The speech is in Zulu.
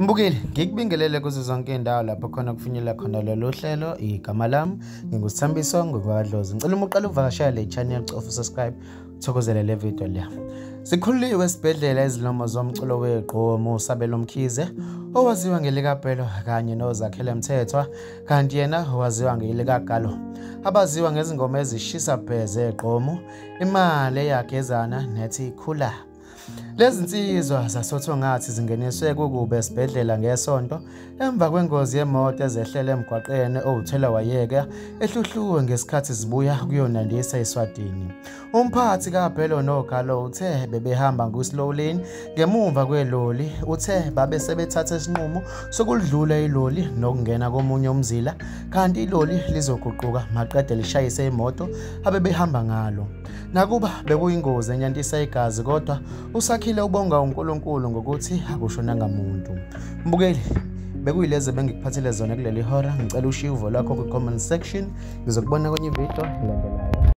Mbukeli, ngikubingelele kuzo zonke indawo lapho khona kufinyelela khona lolu hlelo. Igama lami nginguSithambiso ngokwadlozi. Ngicela uma uqala ukuvakashela le channel, cofa subscribe, uthokozele le video le. Sikhululiwe esibhedlela izilomo zomculo wegqomu uSabelo Mkhize, owaziwa ngelikaBhelo kanye noZakhele Mthethwa, kanti yena owaziwa ngelikaGalo, abaziwa ngezingoma ezishisa bhe zegqomu, imali eyagezana nethi khula. Lezi nsizwa zasothongathi zingeniswe kukube esibhedlela ngesonto emva kwengozi yemoto ezehlele emgwaqeni owuthelawayeka ehluhluwe ngesikhathi zibuya kuyonandisa eSwatini. Umphathi kaBhelo noGalo uthe bebehamba ku-slow lane ngemumva kweloli. Uthe babe sebethatha isinqumo sokulidlula iloli nokungena komunye umzila, kanti iloli lizoguquka maqede lishayise imoto abebehamba ngalo. Nakuba bekuyingozi enyantisa igazi, kodwa uSakhile ubonga uNkulunkulu ngokuthi akushonanga muntu. Mbukeli, bekuyilezi bengikuphathele zona kuleli hora. Ngicela ushiye uvo lwakho kwi-comment section. Ngizokubona kwenye ividiyo elandelayo.